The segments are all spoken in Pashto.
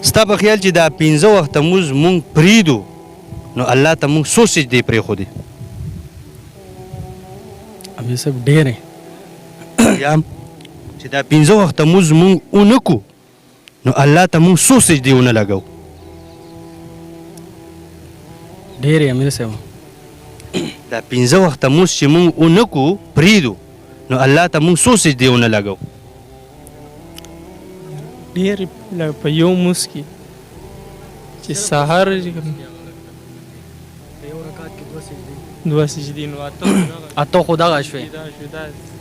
ستا په خیال چې دا پنځه وخته مونځ مونږ پریدو نو الله ته مونږ څو سجدې پریښودې؟ امیر صاحب ډېرې. یا چې دا پنځه وخته مونځ مونږ ونه کو نو الله ته مونږ څو سجدې ونه لګو؟ ډېرې امیر صاحب. دا پنځه وخته مونځ چې مونږ ونه کو پریدو نو الله ته مونږ څو سجدې ونه لګو؟ ډېر په یو موس کې چې سهار دوه سجدې نو اته اته خو دغه شوې.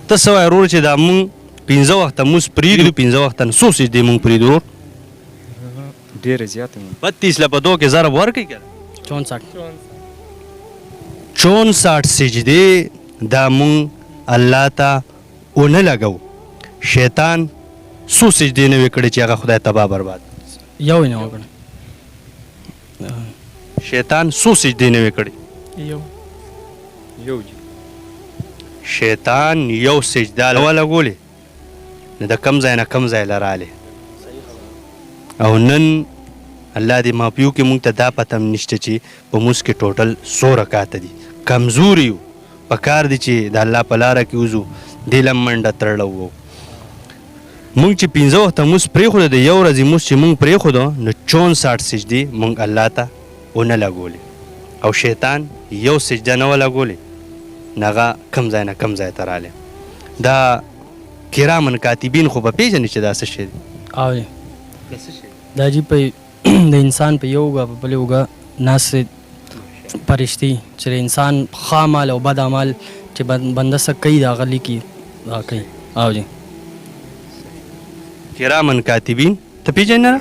ته څه وایې ورور چې دا مونږ پنځه وخته مونځ پرېږدو پنځه وخته نو څو سجدې مونږ پرېږدو ورور؟ ډېرې زیاتې مونږ. 32 له په دوه کې ضرب ورکړئ که نه؟ 64. 64 سجدې دا مونږ الله ته ونه لګو شیطان څو سجدې نه وې کړې چې هغه خدای تباه برباد. یو یې نه وکړه. شیطان څو سجدې نه وې کړې؟ یو. یو جی. شیطان یو سجده نه وه لګولې نو د کوم ځای نه کوم ځای له رالی. او نن الله دې معافي وکړي مونږ ته دا پته هم نشته چې په مونځ کې ټوټل څو رکعته دي. کمزوري یو. په کار دي چې د الله په لاره کې وځو دې له منډه ترړه ووهو. مونږ چې پنځه وخته مونځ پرېښود د یو ورځې مونځ چې مونږ پرېښود نو 64 سجدې مونږ الله ته ونه لګولې او شیطان یو سجده نه وه لګولې نو هغه کوم ځای نه کوم ځای ته رالی. دا کرامن کاتبین خو به پېژنې چې دا څه شی دی؟ او جی. دا څه شی دی؟ دا جی په د انسان په یو اوږه په بلې اوږه ناست فرشتي چې د انسان ښه اعمال او بد اعمال چې بنده څه کوي د هغه لیکي دا کوي او جی. کرامن کاتبین ته پیژنې نه؟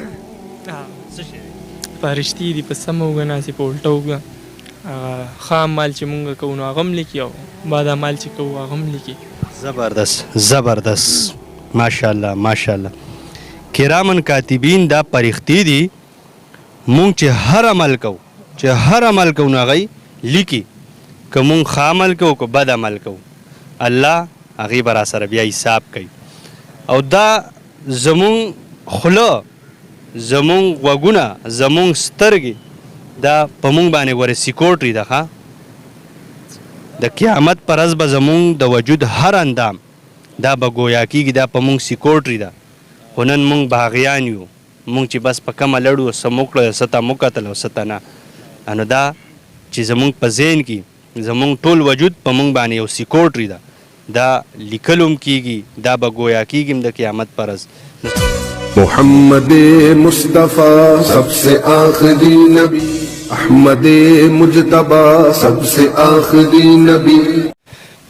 څه شی دی؟ فرشتي دي په سمه اوږه ناستې په الټه اوږه هغه ښه اعمال چې مونږ کوو نو هغه هم لیکي او بد اعمال چې کوو هغه هم لیکي. زبردست زبردست ماشاءالله ماشاءالله کرامن کاتبین دا پرښتې دي مونږ چې هر عمل کوو چې هر عمل کوو نو هغه یې لیکي که مونږ ښه عمل کوو که بد عمل کوو الله هغې به راسره بیا حساب کوي او دا زمونږ خوله زمونږ غوږونه زمونږ سترګې دا په مونږ باندې ګورې سیکورټري ده ښه د قیامت پر ورځ به زمونږ د وجود هر اندام دا به ګویا کیږي دا په مونږ سیکورټري ده خو نن مونږ باغیان یو مونږ چې بس په کومه لړو څه مو کړل څه ته مو کتل او څه ته نه نو دا چې زمونږ په ذهن کې زمونږ ټول وجود په مونږ باندې یو سیکورټري ده دا لیکل هم کیږي دا به ګویا کیږي هم د قیامت پر ورځ. محمد مصطفی سب سے آخری نبی احمد مجتبی سب سے آخری نبی.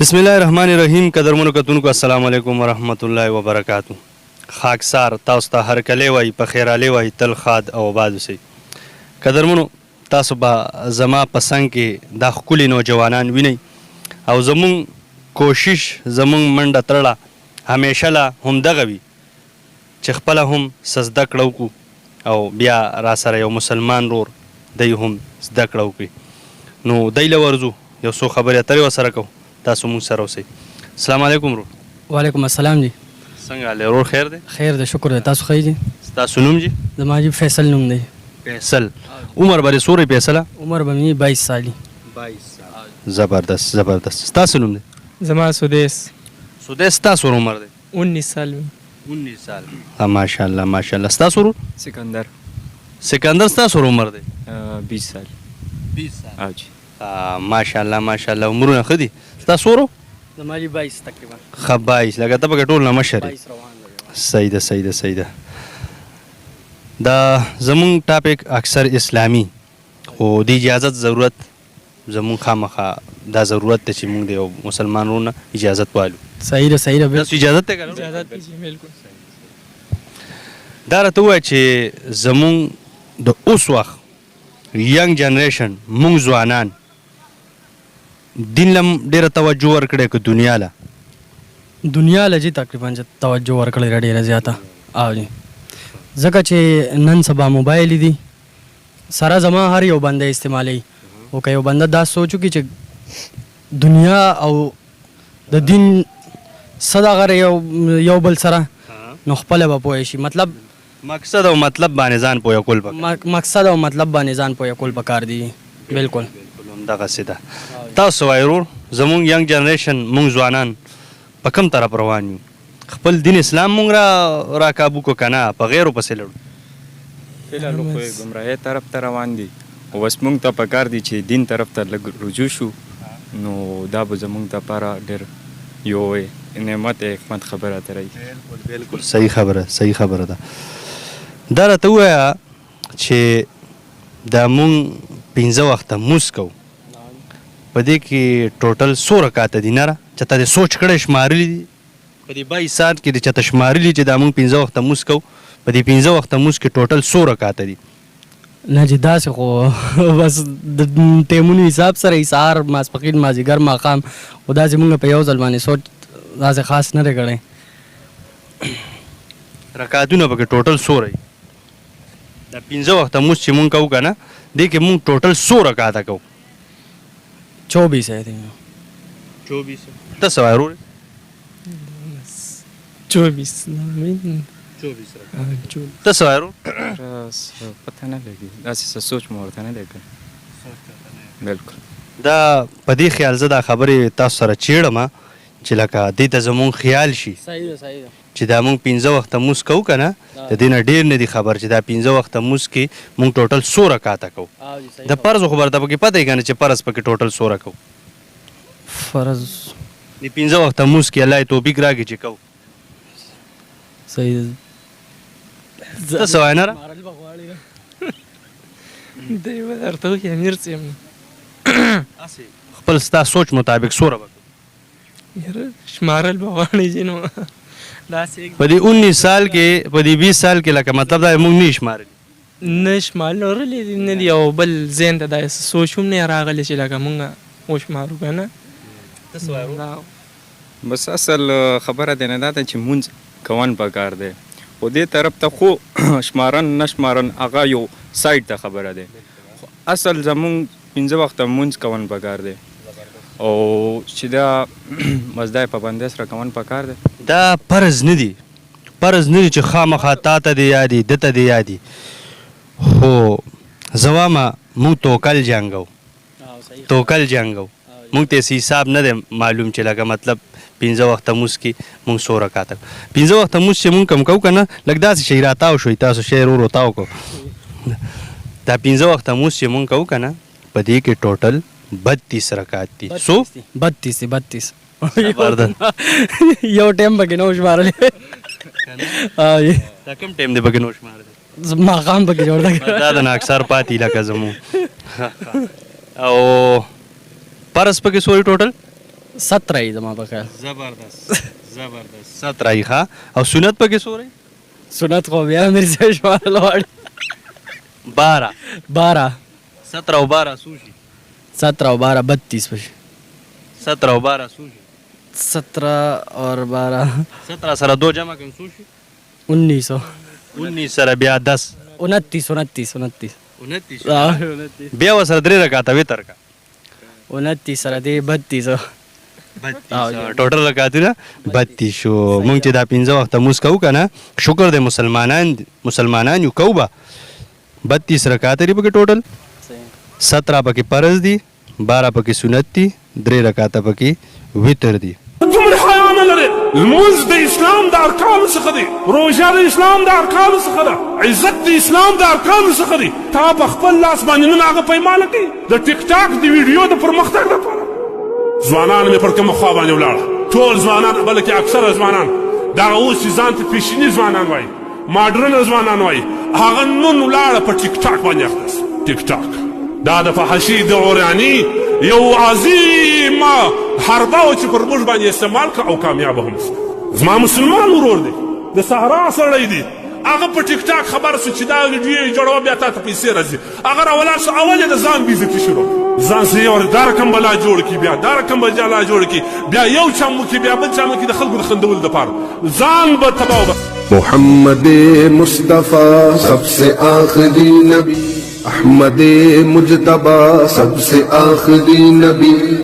بسم الله الرحمن الرحیم قدرمنو کتونکو السلام علیکم ورحمت الله وبرکاته خاکسار تاسو ته هرکلی وایي په خیرالی وایي تل ښاد او اباد اوسئ قدرمنو تاسو به زما په څنګ کې دا ښکلي نوجوانان وینئ او زمونږ کوشش زمونږ منډه ترړه همیشه له همدغه وي چې خپله هم څه زده کړه وکړو او بیا راسره یو مسلمان ورور دی هم زده کړه وکړي نو دی له ورځو یو څو خبرې اترې ورسره کوو تاسو مونږ سره اوسئ السلام علیکم ورور. وعلیکم السلام جی. څنګه حال دی ورور خیر دی؟ خیر دی شکر دی تاسو ښه یی جی. ستاسو نوم جی؟ زما جی فیصل نوم دی. فیصل عمر به دې څوره وي فیصله؟ عمر به مې 22 سال وي. 22 سال زبردست زبردست ستا څه نوم دی؟ زما سدیس. سدیس ستا څوره عمر دی؟ 19 سال مې. 19 سال ماشاءالله ماشاءالله ستا څوره؟ سکندر. سکندر ستا څوره عمر دی؟ 20 سال. 20 سال. او جی. ماشاءالله ماشاءالله عمرونه ښه دي ستا څوره؟ زما جی 22 تقریبا. ښه 22 لکه ته پکې ټول نه مشر یې. 22 روان دی. صحیح ده صحیح ده صحیح ده دا زمونږ ټاپک اکثر اسلامي خو د اجازت ضرورت زمونږ خامخا دا ضرورت دی چې مونږ د یو مسلمان ورور نه اجازت والو. صحیح ده صحیح ده بالکل. تاسو اجازت دی کنه؟ اجازت دی جی بالکل. دا راته ووایه چې زمونږ د اوس وخت ینګ جنریشن مونږ ځوانان دین له ډیره توجه ورکړی که دنیا له؟ دنیا له جی تقریبا چې توجه ورکړی ده ډیره زیاته او جی ځکه چې نن سبا موبایل دي سره زما هر یو بنده استعمالوي او که یو بنده دا سوچ وکړي چې دنیا او د دین څه دغه یو یو بل سره نو خپله به پوه شي مطلب مقصد او مطلب باندې ځان پوهه کول پکار. مقصد او مطلب باندې ځان پوهه کول پکار دي. بالکل بالکل همدغسې ده. تاسو وایئ ورور، زمونږ ینګ جنریشن، مونږ ځوانان په کوم طرف روان یو؟ خپل دین اسلام مونږ را را کابو کو کنه په غیرو پسې لړو؟ فلحال خو یې ګمراهۍ طرف ته روان دي، خو بس مونږ ته پکار دي چې دین طرف ته لږ رجوع شو، نو دا به زمونږ لپاره ډېر یو نعمت حکمت خبره ترې. بالکل بالکل، صحیح خبره، صحیح خبره ده. دا راته ووایه چې دا مونږ 5 وخته لمونځ کوو، په دې کې ټوټل څو رکعته دي؟ نره چاته دې سوچ کړی، شمارلي دي په دې 22 سال کې دې چاته شمارلي چې دا مونږ 5 وخته لمونځ کوو، په دې 5 وخته لمونځ کې ټوټل څو رکعته دي؟ نه چې داسې خو بس د ټیمونو حساب سره یې سهار، ماسپښین، مازدیګر، ماښام، خو داسې مونږ په یو ځل باندې سوچ داسې خاص نه دی کړی. رکعتونه پکې ټوټل څو راځي؟ دا 5 وخته لمونځ چې مونږ کوو که نه، دې کې مونږ ټوټل څو رکعته کوو؟ 24 I think. 24. ته څه وایې ورور؟ 24. 24. ته څه وایې ورور؟ پته نه لګي، داسې څه سوچ مو ورته نه دی کړی. بالکل. دا په دې خیال زه دا خبرې تاسو سره چیړم چې لکه دې ته زمونږ خیال شي. صحیح ده، صحیح ده. چې دا مونږ 5 وخته لمونځ کوو که نه، د دې نه ډېر نه دي خبر چې دا 5 وخته لمونځ کې مونږ ټوټل څو رکعته کوو. د فرض خو به درته پکې پته وي که نه چې فرض پکې ټوټل څو کوو؟ فرض د 5 وخته لمونځ کې الله یې توفیق راکړي چې کوو. صحیح ده. ته څه وایې نره؟ دی به درته وایي امیر صاحب. هسې خپل ستا سوچ مطابق څومره به کوو؟ یاره شمارل به غواړي چې نو داسې په دې 19 سال کې، په دې 20 سال کې، لکه مطلب دا مونږ نه شمارلي؟ نه شمارلې نه دي، او بل ذهن ته داسې سوچ هم نه راغلی چې لکه مونږ وشمارو که نه. ته څه وایې؟ بس اصل خبره دی نه دا ده چې مونځ کون پکار دی، خو دې طرف ته خو شمارن نه شمارن هغه یو سایډ ته خبره دی، خو اصل زمونږ 5 وخته مونځ کون پکار دی، او چې دا بس دا پابندۍ سره کون پکار دی. دا فرض نه دی، فرض نه دی چې خامخا تا ته دې یادي، ده ته دې یادي، خو زه وایم مونږ توکل جنګو، توکل جنګو، مونږ ته څه حساب نه دی معلوم چې لکه مطلب 5 وخته لمونځ کې مونږ څو رکعته کوو. 5 وخته لمونځ چې مونږ کوم کوو که نه، لږ داسې شی راتاو شوئ تاسو، شی ورو تاو کوو. دا 5 وخته لمونځ چې مونږ کوو که نه، په دې کې ټوټل 32 رکعات دي. څو؟ 32 دي، 32. زبردست. یو ټایم پکې نه و شمارلی. دا کوم ټایم دی پکې نه و شمارلی؟ ماښام پکې جوړ دی. دا د اکثر پاتې لکه زموږ. او فرض پکې څو ټوټل؟ 17 یې زما په خیال. زبردست زبردست، 17 یې. ښه، او سنت پکې څو دی؟ سنت خو بیا امیر صاحب شمارل غواړي. 12. 12. 17 او 12 څو شي؟ 17 او 12 32 پشي. 17 او 12 څو شي؟ 17 اور 12. 17 سره 2 جمع کړم څو شي؟ 19. 19 سره بیا 10. 29 29 29. 29. بیا ورسره 3 رکعته وتر کا. 29 سره دې 32. 32 ټوټل رکعتونه 32 شو. مونږ چې دا 5 وخته لمونځ کوو که نه، شکر دی مسلمانان، مسلمانان یو، کوو به. 32 رکعته دي پکې ټوټل، 17 پکې فرض دي، 12 پکې سنت دي، 3 رکعته پکې وتر دي. دومره حیا نه لري. لمونځ د اسلام د ارکانو څخه دی، روژه د اسلام د ارکانو څخه ده، عزت د اسلام د ارکانو څخه دی. تا په خپل لاس باندې نن هغه پیمانه کوي د ټیک ټاک د ویډیو د پرمختګ لپاره. ځوانان مې پر کومه خوا باندې ولاړه، ټول ځوانان، بلکې اکثره ځوانان دغه اوس چې ځان ته پیشیني ځوانان وایي، ماډرنه ځوانان وایي، هغه نن ولاړه په ټیک ټاک باندې اخته سو. ټیک ټاک دا د فحشي د عریاني یو عظیمه حربه وه چې پر موږ باندې استعمال کړه او کامیابه هم سو. زما مسلمان ورور دی، د صحرا سړی دی، هغه په ټیک ټاک خبر سو چې دا ویډیو یې جوړوه بیا تا ته پیسې راځي. هغه راولاړ سو، اول یې د ځان بېعزتي شروع، ځان سره یې ور دا رقم بلا جوړ کړي، بیا دا رقم بلا جوړ کړي، بیا یو چم وکړي، بیا بل چم وکړي، د خلکو د خندولو دپاره ځان به تباه وباسي. محمد مصطفیٰ سب سے آخری نبی، احمد مجتبیٰ سب سے آخری نبی.